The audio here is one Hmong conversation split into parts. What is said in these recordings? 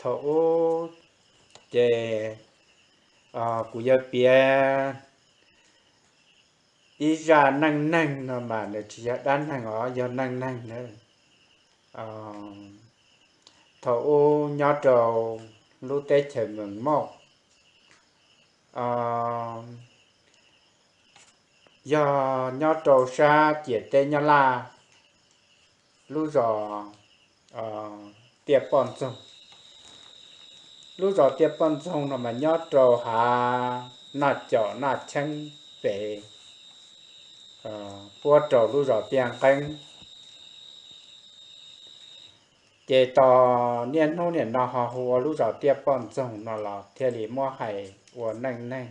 Thaum ub ces kuv yuav piav ib zaj neej neeg no mas nws tsis yog dab neeg os, yog neej neeg na. Thaum ub nyob rau lub teb chaws Mees Mauj, yog nyob rau sab ciam teb Nyab Laj, lub zos Tiaj Poj Ntxoog. Lub zos Tiaj Poj Ntxoog no mas nyob rau hav Naj Caum Naj Cheeb pem, puab rau lub zos Tiaj Nqeeb. Ces tos niaj hnub niam no ho hu ua lub zos Tiaj Poj Ntxoog no los thiaj li muab hais ua neej neeg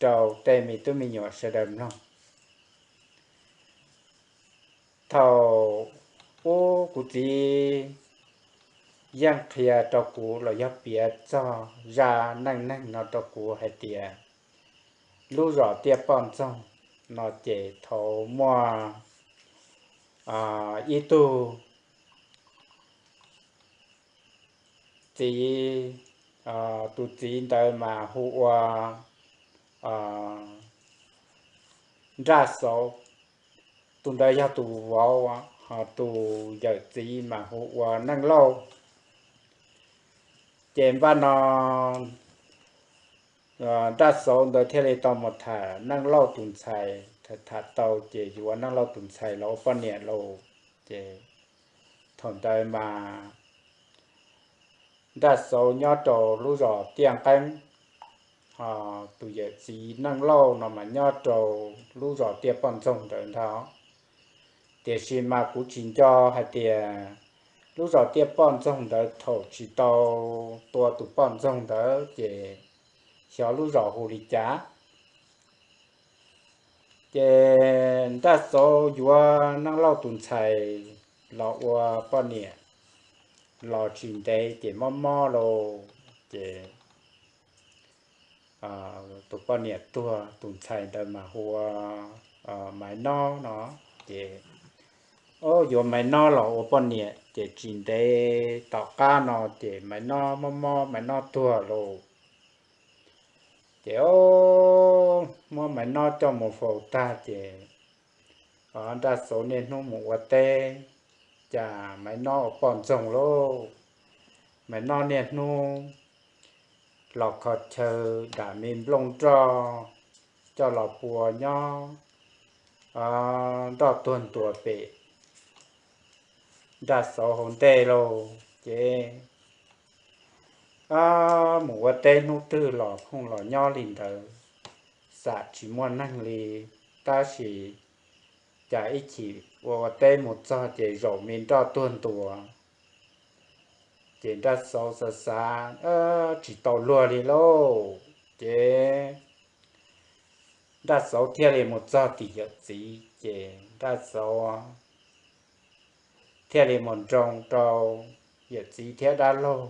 rau tej me tub me nyuam sawv daws mloog. Thaum ub kuv txiv yeej qhia rau kuv los yog piav txog zaj neej neeg no rau kuv hais tias lub zos Tiaj Poj Ntxoog no ces thaum muaj ib tug txiv, tus txiv ntawd mas hu ua Nraj Xauv, tus ntawd yog tus vauv, ho tus yawm txiv mas hu ua Neej Lauj. Ces npaj no Nraj Xauv ntawd thiaj li tau mus tham Neej Lauj tus ntxhais, tham tau ces yuav Neej Lauj tus ntxhais los ua poj niam lauj. Ces thaum ntawd mas Nraj Xauv nyob rau lub zos Tiaj Nqeeb, ho tus yawm txiv Neej Lauj no mas nyob rau lub zos Tiaj Poj Ntxoog ntawd ntag. Tiam sis mas kuv tsis nco hais tias lub zos Tiaj Poj Ntxoog ntawd thaum tsis tau tua tus poj ntxoog ntawd ces xyov lub zos hu li cas. Ces Nraj Xauv yuav Neej Lauj tus ntxhais los ua poj niam los tsis ntev ces mob mob lauj, ces tus poj niam tuag, tus ntxhais ntawd mas hu ua Maiv Nob no. Ces yuav Maiv Nob los ua poj niam ces tsis ntev tom qab no ces Maiv Nob mob mob Maiv Nob tuag lauj. Ces muab Maiv Nob coj mus faus tag ces Nraj Xauv niaj hnub mus ua teb, cas Maiv Nob ua poj ntxoog lauj. Maiv Nob niaj hnub los kho chaw dam me nplooj nroj coj los pua nyob nroj tuag ntuas pem Nraj Xauv hauv ntej lauj. Ces mus ua teb hnub twg los phooj los nyob li ntawd, xam tsis muaj neeg li, tab sis cas ib chim ua ua teb mus txog ces zaum me nroj tuag ntuas. Ces Nraj Xauv xav xav tsis tau luag li lauj. Ces Nraj Xauv thiaj li mus txog tim yawm txiv ces Nraj Xauv thiaj li mus nroo rau yawm txiv thiab dab laug.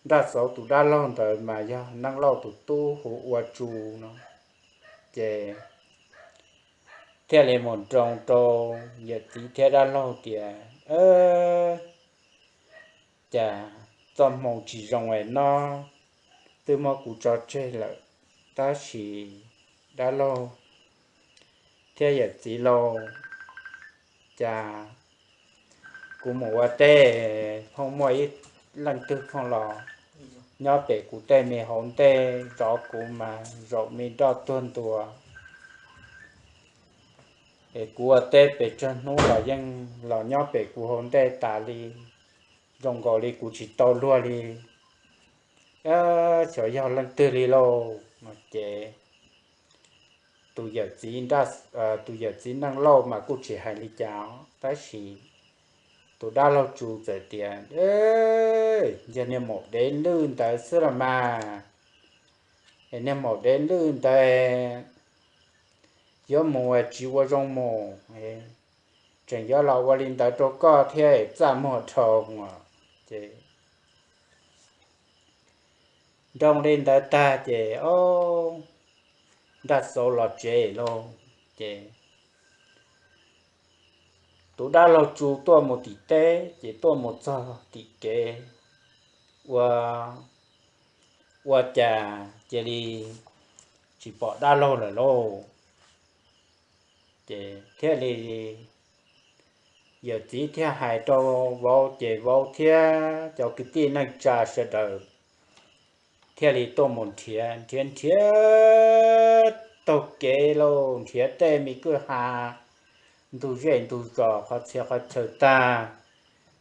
Nraj Xauv tus dab laug ntawd mas yog Neej Lauj tus tub hu ua Tsu no. Ces thiaj li mus nroo rau yawm txiv thiab dab laug tias, Cas txoj hmoo tsis zoo es no twb muab kuv tso tseg lawm, tab sis dab laug thiab yawm txiv lauj, cas kuv mus ua teb phooj muaj ib leej twg phooj los nyob pem kuv tej me hauv ntej zov kuv mas zaum me nroj tuag ntuas. Es kuv ua teb pes tsawg hnub los yeej los nyob pem kuv hauv ntej tas li, zoo nkaus li kuv tsis tau luag li. Xyov yog leej twg li lauj. Ces tus yawm txiv, tus yawm txiv Neej Lauj mas kuj tsis hais li cas, tab sis tus dab laug Tsu txawm tias, Yog niag maum dev lwj ntawd xwb los mas, es niag maum dev lwj ntawd yuav mus tsis ua zoo mus, tseem yuav los ua li ntawd rau koj thiab txaj muag dhau. Ces nroo li ntawd tag ces Nraj Xauv los tsev lauj. Ces tus dab laug Tsu tuaj mus tim teb ces tuaj mus txog tim kev ua, ua cas cia li tsis pom dab laug lawm lauj. Ces thiaj li yawm txiv thiaj hais rau vauv, ces vauv thiab cov kwv tij neej tsa sawv daws thiaj li tuaj mus nrhiav, nrhiav nrhiav taug kev lauj, nrhiav tej me kwj ha ntug zej ntug zos qhov txhia qhov chaw tag,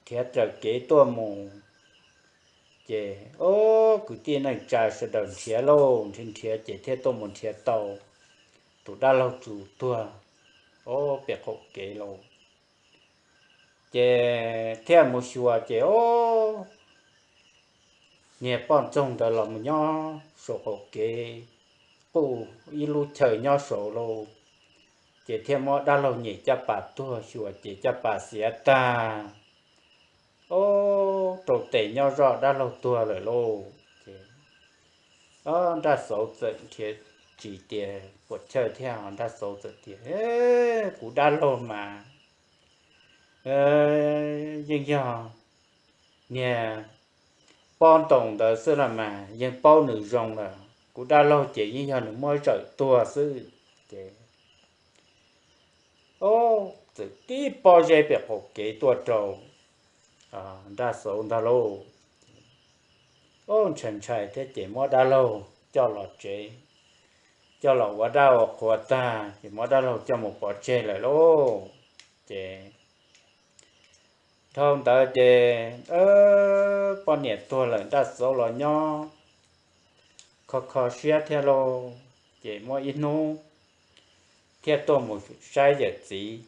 nrhiav raws kev tuaj mus. Ces ob kwv tij neej tsa sawv daws nrhiav lauj, nrhiav nrhiav ces thiaj tuaj mus nrhiav tau tus dab laug tsus tuag ob pem qaum kev lauj. Ces thiaj mus xyuas ces ob niag poj ntxoog ntawd los mus nyob saum qaum kev quj ib lub chaw nyob saud lauj. Ces thiaj muab dab laug nyem caj pas tuag, xyuas ces caj pas xiav tag, ob rau tes nyob zoj dab laug tuag lawm lauj. Ces nraj xauv txawm nrhiav tsis tias puas chawj thiab, nraj xauv txawm tias, Kuv dab laug mas yeej yog niag pob ntoos ntawd xwb los mas, yeej paub nws zoo lawm. Kuv dab laug ces yeej yog nws muab zawm tuag xwb. Ces txawm tib pob zeb pem qaum kev tuaj rau nraj xauv ntag lauj. Ntshai ntshai thiab ces muab dab laug coj los tsev, coj los ua dab ua qhua tag ces muab dab laug coj mus pov tseg lawm lauj. Ces dhau ntawd ces poj niam tuag lawm, nraj xauv los nyob kho kho siab thiab lauj. Ces muaj ib hnub thiaj tuaj mus saib yawm txiv.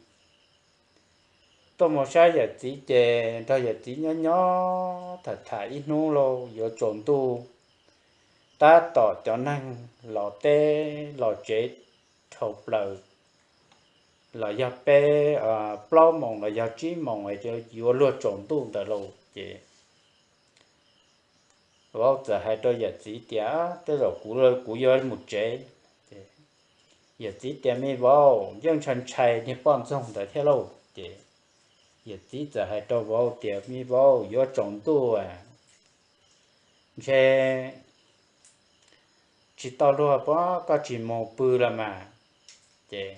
Tuaj mus saib yawm txiv ces nrog yawm txiv nyob nyob tham tham ib hnub lauj, yuav tsaus ntuj, tab tom cov neeg los teb los tsev dhau plaws, los yog peb, plaub moos los yog tsib moos es yuav luag tsaus ntuj ntawd lauj. Ces vauv txawm hais rau yawm txiv tias, Tej zaum kuv, kuv yuav mus tsev. Yawm txiv tias, Me vauv, yeej ntshai ntshai niag poj ntxoog ntawd thiab lauj. Ces yawm txiv txawm hais rau vauv tias, Me vauv, yuav tsaus ntuj, ntshe tsis tau luag pab koj tsis mus pw los mas. Ces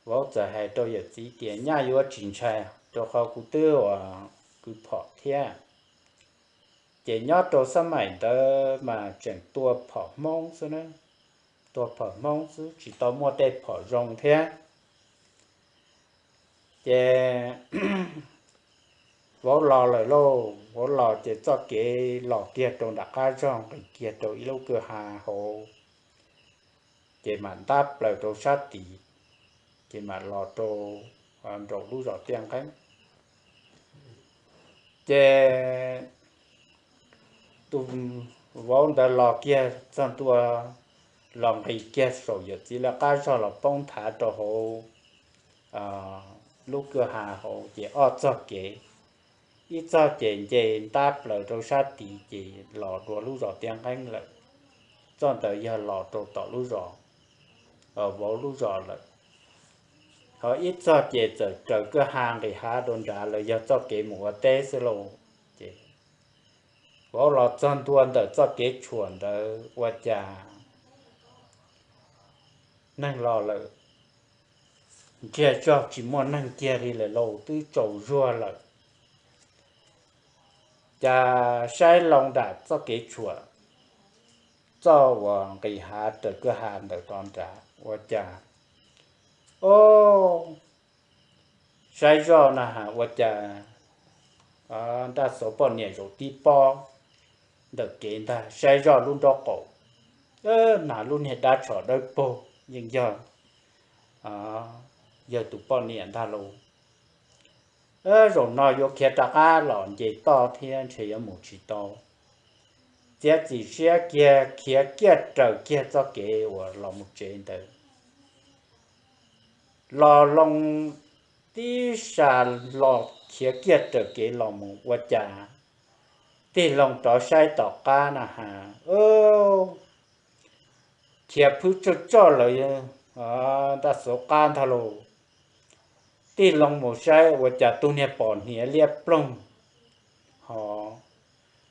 vauv txawm hais rau yawm txiv tias, Nyaj yuav tsis ntshai, rau qhov kuv twb ua kwv phom thiab. Ces nyob rau xab maim ntawd mas tseem tua phom Hmoob xwb na, tua phom Hmoob xwb tsis tau muaj tej phom zoo thiab. Ces vauv los lawm lauj, vauv los ces txoj kev los kiag rau nram qab zog nqis kiag rau ib lub kwj ha hauv, ces mam ntab plaws rau sab tid, ces mam los rau nraum lub zos Tiaj Nqeeb. Ces tus vauv ntawd los kiag txog ntua, los nqis kiag saum yawm txiv lawv qab zog los poob nthav rau hauv lub kwj ha hauv ces ob txoj kev, ib txoj ces nce ntab plaws rau sab tid ces los dua lub zos Tiaj Nqeeb lawm. Txoj ntawd yog los rau tom lub zos, vauv lub zos lawm. Ho ib txoj ces txawm raws kwj ha nqis hav dua nrad lawm, yog txoj kev mus ua teb xwb lauj. Ces vauv los txog ntua ntawm txoj kev tshuam ntawd ua cas neeg los lawm, ntsiag zog tsis muaj neeg kiag li lawm lauj, twb tsaus zuag lawm. Cas saib loo nram txoj kev tshuam, txoj uas nqis hav raws kwj ha ntawm rov nrad ua cas, o, saib zoj na has ua cas nraj xauv poj niam zaum tib pob ntawm kev ntag, saib zoj lub nraub qaum, hnav lub niag dab tsho dawb paug, yeej yog, yog tus poj niam ntag lauj. Zaum no yuav khiav rov qab los nce toj thiab ntshe yuav mus tsis tau. Txiav txim siab kiag khiav kiag raws kiag txoj kev uas los mus tsev ntawd. Los loo tib sas los khiav kiag raws kev los mus ua cas tig loo rov saib tom qab na has, khiav phwb tsawg tsoj lawm nraj xauv qab ntag lauj. Tig loo mus saib ua cas tus niag pom hniav liab ploog, ho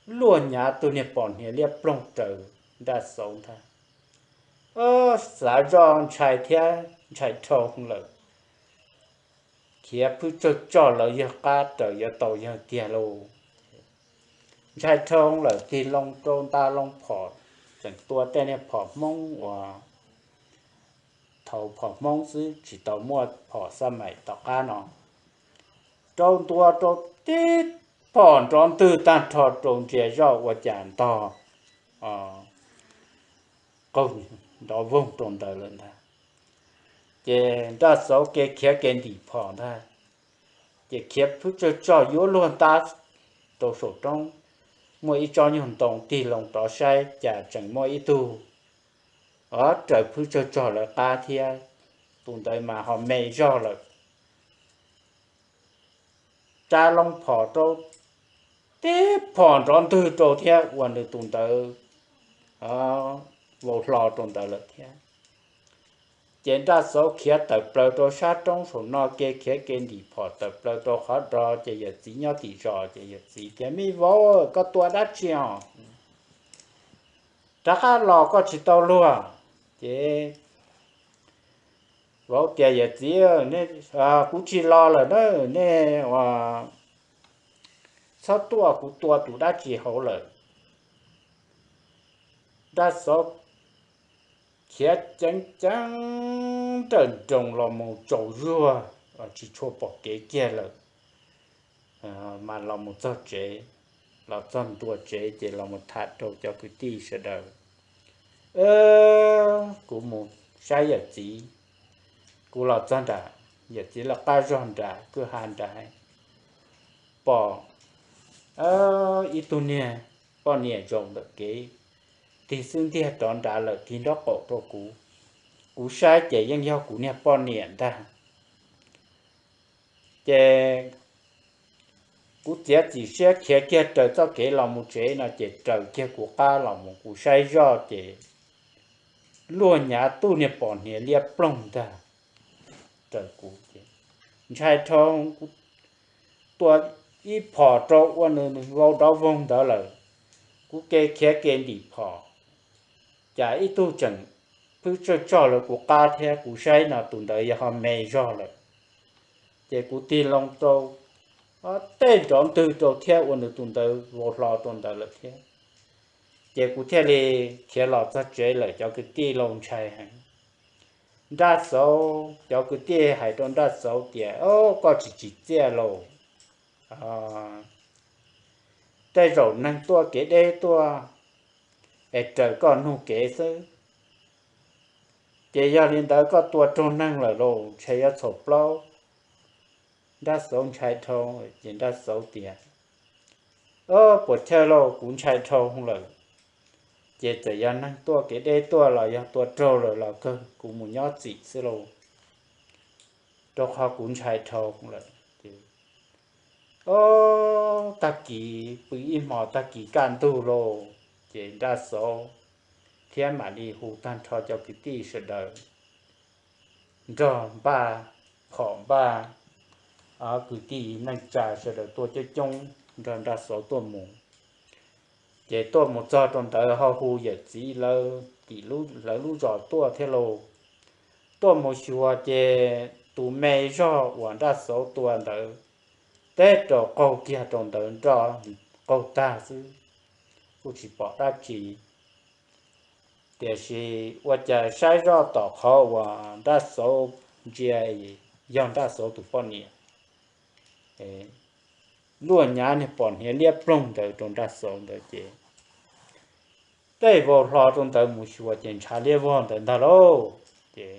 luag nyav tug niag pom hniav liab ploog raws Nraj Xauv ntag. Xav zoj ntshai thiab ntshai dhau lawm, khiav phwb tsawg tsog lawv yawg qab raws yuav tau yawg tiag lauj. Ntshai dhau lawm tig loo rau nta loo phom, tseem tua tej niag phom Hmoob uas thaum phom Hmoob xwb tsis tau muaj phom xab maim tom qab no. Rau ntua rau tib phom nrov ntwg tag nrho rau ntsia zoj ua cas ntog qaug nrov voog rau ntawd lawm ntag. Ces Nraj Xauv ke khiav ke ntim phom ntag, ces khiav phwb tsawg tsog yuav luag ntab rau saum roob, muaj ib tsob nyuag ntoo tig loo rov saib cas tseem muaj ib tug raws phwb tsawg tsog lawv qab thiab, tus ntawd mas ho me zog lawm. Tsa loo phom rau tib phom nrov ntwg rau thiab ua nws tus ntawd vau hlo rau ntawd lawm thiab. Ces Nraj Xauv khiav tawm plaws rau sab roob saum no ke khiav ke ntim phom tawm plaws rau qhov do ces yawm txiv nyob tim zos ces yawm txiv tias, Me vauv, koj tua dab tsi os? Rov qab los koj tsis tau luag. Ces vauv tias, Yawm txiv, kuv tsis los lawm na, nej txhob tuaj, kuv tua tus dab tsi hauv lawm. Nraj Xauv khiav ceev ceev nrawm nroos los mus tsaus zuag, tsis tshua pom kev kiag lawm, mas los mus txog tsev, los txog ntua tsev ces los mus tham rau cov kwv tij sawv daws, Kuv mus saib yawm txiv, kuv los txog nram yawm txiv lawv qab zog nram kwj ha nrad, pom ib tug niag poj niam zaum ntawm kev, tig xub ntiag rov nrad lawm tig nraub qaum rau kuv. Kuv saib ces yeej yog kuv niag poj niam ntag. Ces kuv txiav txim siab khiav kiag raws txoj kev los mus tsev no ces raws kiag kuv qab los mus, kuv saib zoj ces luag nyav tug niag pom hniav liab ploog ntag raws kuv. Ntshai dhau, kuv tua ib phom rau ua nws vau dov voog ntawd lawm. Kuv ke khiav ke ntim phom, cas ib tug tseem pwb tsawg tsog lawv kuv qab thiab, kuv saib no tus ntawd yog ho me zog lawm. Ces kuv tig loo rau tej nrov ntwg rau thiab ua nws tus ntawd vau hlo rau ntawd lawm thiab. Ces kuv thiaj li khiav los txog tsev lawm, cov kwv tij laus ntshai heev. Nraj Xauv, cov kwv tij hais rau Nraj Xauv tias, Koj tsis tsim txiaj lauj, tej zaum neeg tuaj kev deb tuaj es raws koj nug kev xwb. Ces yog li ntawd koj tua raug neeg lawm lauj, ntshe yuav txhaum plaub. Nraj Xauv ntshai dhau, ces Nraj Xauv tias, Puas chawj lauj, kuv ntshai dhau lawm. Ces txawm yog neeg tuaj kev deb tuaj los yog tua raug lawm los kawg kuv mus nyob txim xwb lauj, rau qhov kuv ntshai dhau lawm. Tag kis pw ib hmo tag kis kaj ntug lauj, ces Nraj Xauv thiab mam li hu tag nrho cov kwv tij sawv daws nrog npaj phom npaj kwv tij neej tsa sawv daws tuaj coob coob nrog Nraj Xauv tuaj mus. Ces tuaj mus txog rau ntawd ho hu yawm txiv lawv tim lawv lub zos tuaj thiab lauj. Tuaj mus xyuas ces tus me zog uas Nraj Xauv tua ntawd, teb rau qaug kiag rau ntawd nroj qaug tag xwb, kuj tsis pom dab tsi. Tiam sis ua cas saib zoj tom qhov uas Nraj Xauv ntsia, yog Nraj Xauv tus poj niam. Luaj nyav niag pom hniav liab ploog ntawd rau Nraj Xauv ntawd ces tej vau hlo rau ntawd mus xyuas ces ntshav liab vog ntawd ntag lauj. Ces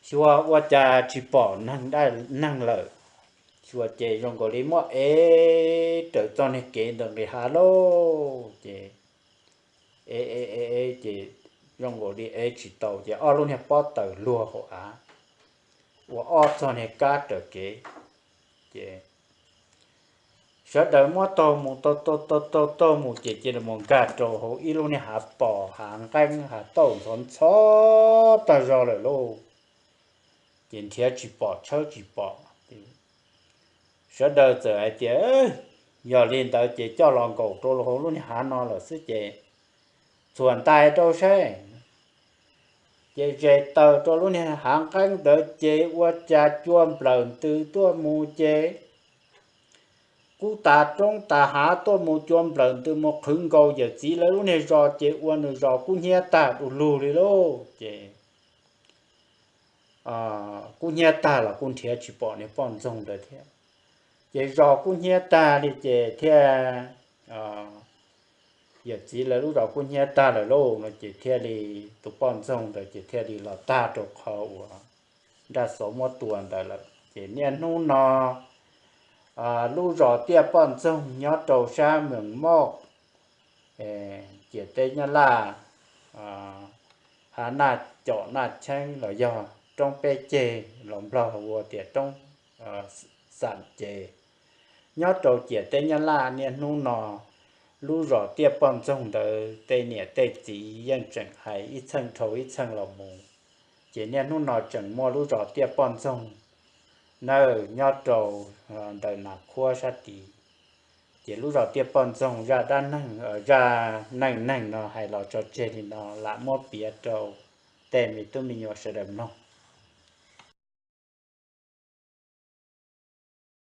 xyuas ua cas tsis pom neeg lawm, xyuas ces zoo nkaus li muab ev raws txoj niag kev ntawm nqis hav lauj. Ces ev ev ev ces zoo nkaus li ev tsis tau ces ob lub niag pob taws luag hauv av ua ob txoj niag kab raws kev. Ces sawv daws muab taug mus taug taug taug taug mus ces cia li mus nkag rau hauv ib lub niag hav pos hav nqeeb hav tauj ntxhov ntxhov tag zog lawm lauj. Ces nrhiav tsis pom tshawb tsis pom. Sawv daws txawm hais tias, Yog li ntawd ces coj los nkaum rau hauv lub niag hav no lawm xwb ces txhuam ntais rau saib, ces zes taws rau lub niag hav nqeeb ntawd ces ua cas cua nplawm ntws tuaj mus ces kub tas roob tas hav tuaj mus, cua nplawm ntws mus qhwv nkaus yawm txiv lawv lub niag zos ces ua nws zos kub hnyiab tag du lug li lauj. Ces kub hnyiab tag los kuj nrhiav tsis pom niag poj ntxoog ntawd thiab. Ces zos kub hnyiab tag li ces thiaj, yawm txiv lawv lub zos kub hnyiab tag lawm lauj no ces thiaj li, tus poj ntxoog ntawd ces thiaj li los tag rau qhov uas nraj xov muab tua ntawd lawm. Ces niaj hnub no lub zos Tiaj Poj Ntxoog nyob rau sab Mees Moj, ciam teb Nyab Laj, hav Naj Caum Naj Cheeb los yog roob peb ceg los Nplog hu ua tias roob Xam Ces, nyob rau ciam teb Nyab Laj niaj hnub no lub zos Tiaj Poj Ntxoog ntawd tej niam tej txiv yeej tseem hais ib txheej dhau ib txheej los mus. Ces niaj hnub no tseem muaj lub zos Tiaj Poj Ntxoog nawb nyob rau ntawm Nas Khuab sab tid. Ces lub zos Tiaj Poj Ntxoog zaj dab neeg, zaj neej neeg no hais los tso tseg li no lam muab piav rau tej me tub me nyuam sawv daws mloog.